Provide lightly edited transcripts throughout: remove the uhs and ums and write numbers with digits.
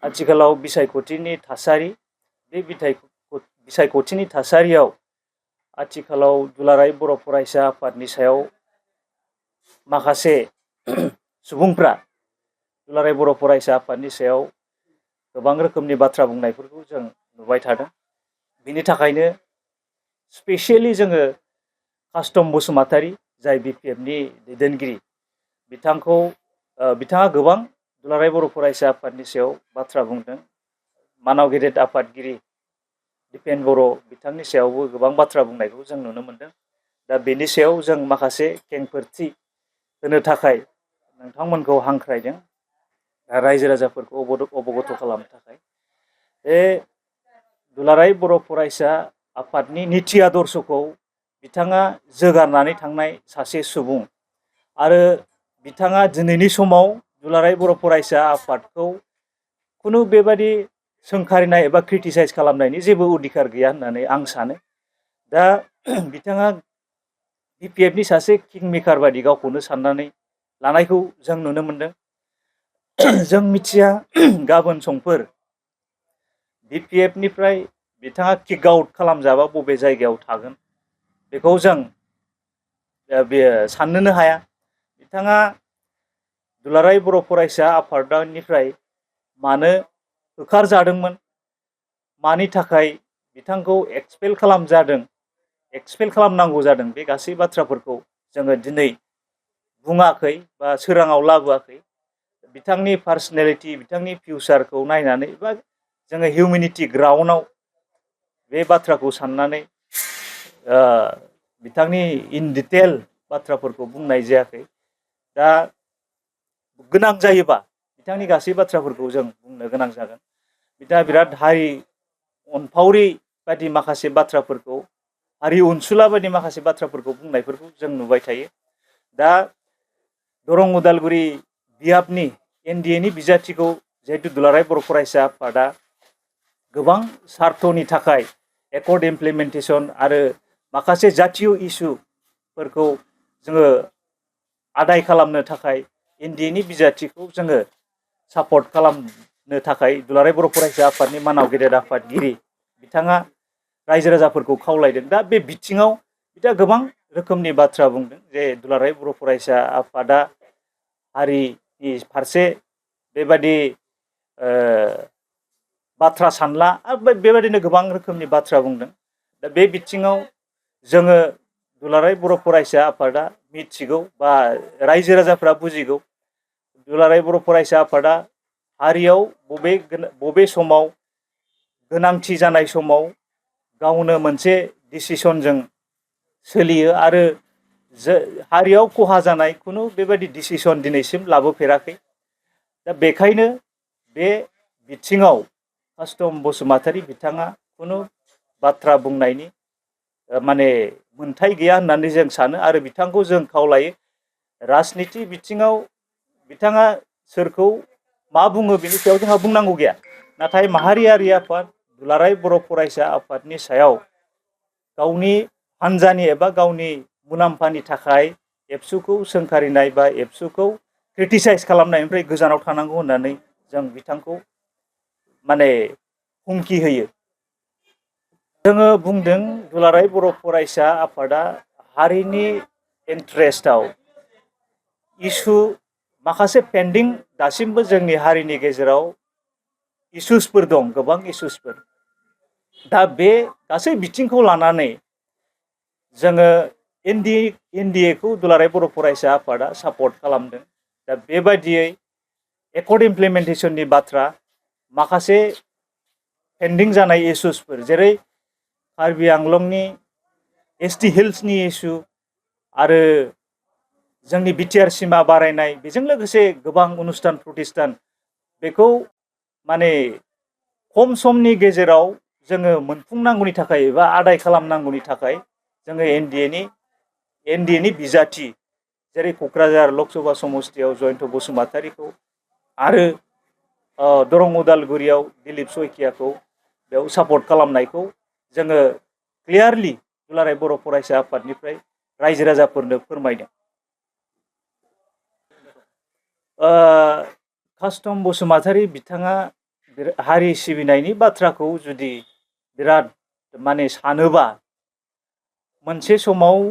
आथिखालाव बिसायख'थिनि थासारि बे बिसायख'थिनि थासारियाव आथिखालाव दुलाराय बर' फरायसा आफादनि सायाव माखासे सुबुंफ्रा दुलाराय बर' फरायसा आफादनि सायाव गोबां रोखोमनि बाथ्रा बुंनायफोरखौ जों नुबाय थादों। बिनि थाखायनो स्पेसियेलि जोङो कास्टम बसुमतारी जाय BPFनि दैदेनगिरि बिथाङा गोबां दुलाराय बर' फरायसा आफादनि सायाव बाथ्रा बुंदों। मानाव गेदेर आफादगिरि दिपेन बर' बिथांनि सायावबो गोबां बाथ्रा बुंनायखौ जों नुनो मोनदों। दा बेनि सायाव जों माखासे खेंफोरथि होनो थाखाय नोंथांमोनखौ हांख्रायदों, रायजो राजाफोरखौ अबगत खालामनो थाखाय। बे दुलाराय बर' फरायसा आफादनि नीति आदर्शखौ बिथाङा जोगारनानै थांनाय सासे सुबुं आरो बिथाङा दिनैनि समाव दुलाराय बर' फरायसा आफादखौ खुनु बेबादि सोंखारिनाय एबा क्रिटिसाइज खालामनायनि जेबो अधिकार गैया होननानै आं सानो। दा बिथाङा BPFनि सासे किंमेकार बादि गावखौनो साननानै लानायखौ जों नुनो मोनदों। जों मिथिया गाबोन समफोर BPFनिफ्राय बिथाङा किक आउट खालामजाबा बबे जायगायाव थागोन बेखौ जों साननोनो हाया। बिथाङा दुलाराय बर' फरायसा आफादनिफ्राय मानो होखारजादोंमोन, मानि थाखाय बिथांखौ एक्सपेल खालामनांगौ जादों, बे गासै बाथ्राफोरखौ जोङो दिनै बुङाखै बा सोराङाव लाबोआखै। बिथांनि पार्सनेलिटि, बिथांनि फिउचारखौ नायनानै बा जोङो हिउमेनिटी ग्राउन्डआव बे बाथ्राखौ साननानै बिथांनि इन डिटेल बाथ्राफोरखौ बुंनाय जायाखै। दा गोनां जायोबा बिथांनि गासै बाथ्राफोरखौ जों बुंनो गोनां जागोन। बिथाङा बिराद हारि अनफावरि बायदि माखासे बाथ्राफोरखौ, हारि अनसुला बायदि माखासे बाथ्राफोरखौ बुंनायफोरखौ जों नुबाय थायो। दा दरं उदालगुरि बियाबनि NDAनि बिजाथिखौ जिहेतु दुलाराय बर' फरायसा आफादा गोबां सार्थनि थाखाय एकर्ड इमप्लिमेन्टेसन आरो माखासे जातीय इसुफोरखौ जोङो आदाय खालामनो थाखाय NDAनि बिजाथिखौ जोङो सापर्ट खालामनो थाखाय दुलाराय बर' फरायसा आफादनि मानाव गेदेर आफादगिरि बिथाङा रायजो राजाफोरखौ खावलायदों। दा बे बिथिङाव बिथाङा गोबां रोखोमनि बाथ्रा बुंदों जे दुलाराय बर' फरायसा आफादा हारिनि फारसे बेबादि बाथ्रा सानला, बेबादिनो गोबां रोखोमनि बाथ्रा बुंदों। दा बे बिथिङाव जोङो दुलाराय बर' फरायसा आफादा मिथिगौ बा रायजो राजाफ्रा बुजिगौ दुलाराय बर' फरायसा आफादा हारियाव बबे समाव गोनांथि जानाय समाव गावनो मोनसे डिसिसनजों सोलियो आरो हारियाव खहा जानाय खुनु बेबायदि डिसिसन दिनैसिम लाबोफेराखै। दा बेखायनो बे बिथिङाव कास्टम बसुमतारी बिथाङा खुनु बाथ्रा बुंनायनि माने मोन्थाय गैया होननानै जों सानो आरो बिथांखौ जों खावलायो राजनिति बिथिङाव बिथाङा सोरखौ मा बुङो बेनि सायाव जोंहा बुंनांगौ गैया। नाथाय माहारियारि आफाद दुलाराय बर' फरायसा आफादनि सायाव गावनि हान्जानि एबा गावनि मुलाम्फानि थाखाय एबसुखौ सोंखारिनाय बा एबसुखौ क्रिटिसाइज खालामनायनिफ्राय गोजानाव थानांगौ होननानै जों बिथांखौ माने हुमखि होयो। जोङो बुंदों दुलाराय बर' फरायसा आफादा हारिनि इन्ट्रेस्टआव इसु माखासे पेन्डिं दासिमबो जोंनि हारिनि गेजेराव इसुसफोर दं, गोबां इसुसफोर। दा बे गासै बिथिंखौ लानानै जोङो NDAखौ दुलाराय बर' फरायसा आफादा सापर्ट खालामदों। दा बेबायदियै एकर्ड इमप्लिमेन्टेसननि बाथ्रा, माखासे पेन्डिं जानाय इसुसफोर जेरै कार्बि आंलंनि ST हिल्सनि इसु आरो जोंनि बिटिआर सिमा बारायनाय, बेजों लोगोसे गोबां अनुस्थान प्रतिष्ठान बेखौ माने खम समनि गेजेराव जोङो मोनफुंनांगौनि थाखाय एबा आदाय खालामनांगौनि थाखाय जोङो NDAनि बिजाथि जेरै क'क्राझार लकसभा समस्तियाव जयन्त बसुमतारीखौ आरो दरं उदालगुरियाव दिलीप सयखियाखौ बेयाव सापर्ट खालामनायखौ जोङो क्लियारलि दुलाराय बर' फरायसा आफादनिफ्राय रायजो राजाफोरनो फोरमायदों। कास्टम बसुमतारी बिथाङा हारि सिबिनायनि बाथ्राखौ जुदि बिराद माने सानोबा मोनसे समाव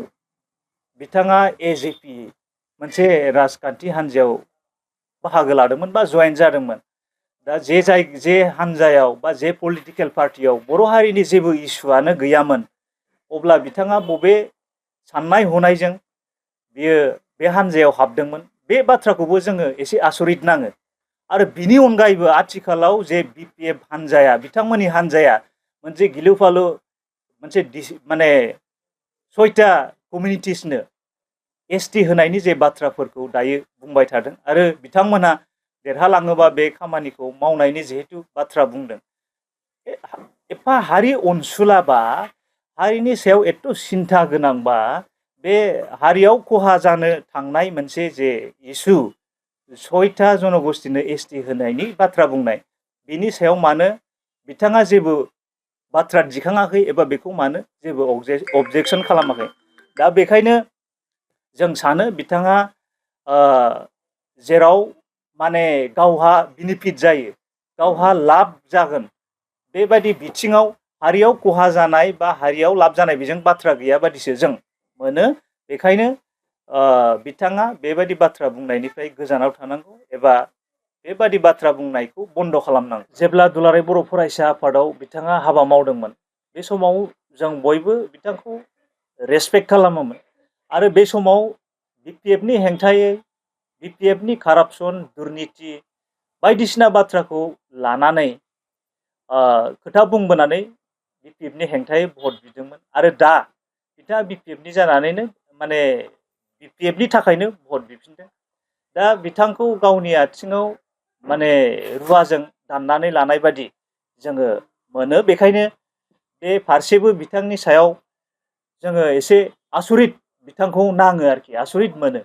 बिथाङा एजेपि मोनसे राजखान्थि हान्जायाव बाहागो लादोंमोन बा जয়েन जादोंमोन। दा जे हान्जायाव बा जे पलिटिकेल पार्टियाव बर' हारिनि जेबो इस्युआनो गैयामोन अब्ला बिथाङा बबे साननाय हनायजों बियो बे हान्जायाव हाबदोंमोन बे बाथ्राखौबो जोङो एसे आसरित नाङो। आरो बिनि अनगायैबो आथिखालाव जे बिपिएफ हान्जाया बिथांमोननि हान्जाया मोनसे गिलु फालु मोनसे माने 6टा कमिउनिटिसनो एसटि होनायनि जे बाथ्राफोरखौ दायो बुंबाय थादों आरो बिथांमोना देरहालाङोबा बे खामानिखौ मावनायनि जिहेतु बाथ्रा बुंदों। एफा हारि अनसुलाबा हारिनि सायाव एथ' सिन्था गोनांबा बे हारियाव खहा जानो थांनाय मोनसे जे इस्यु 6टा जनगोष्ठीनो एसटि होनायनि बाथ्रा बुंनाय बिनि सायाव मानो बिथाङा जेबो बाथ्रा दिखाङाखै एबा बेखौ मानो जेबो अबजेक्सन खालामाखै। दा बेखायनो जों सानो बिथाङा जेराव माने गावहा बेनिफिट जायो गावहा लाब जागोन बेबायदि बिथिङाव हारियाव खहा जानाय बा हारियाव लाब जानाय बेजों बाथ्रा गैया बादिसो जों मोनो। बेखायनो बिथाङा बेबायदि बाथ्रा बुंनायनिफ्राय गोजानाव थानांगौ एबा बेबादि बाथ्रा बुंनायखौ बन्द खालामनांगौ। जेब्ला दुलाराय बर' फरायसा आफादाव बिथाङा हाबा मावदोंमोन बे समाव जों बयबो बिथांखौ रेसपेक्ट खालामोमोन आरो बे समाव बिपिएफनि हेंथायै बिपिएफनि कारापसन दुर्नीति बायदिसिना बाथ्राखौ लानानै खोथा बुंबोनानै बिपिएफनि हेंथायै भट बिदोंमोन आरो दा बिथाङा बिपिएफनि जानानैनो माने बिपिएफनि थाखायनो भट बिफिनदों। दा बिथांखौ गावनि आथिङाव माने रुवाजों दाननानै लानाय बादि जोङो मोनो। बेखायनो बे फारसेबो बिथांनि सायाव जोङो एसे आसरित बिथांखौ नाङो आरोखि आसरित मोनो।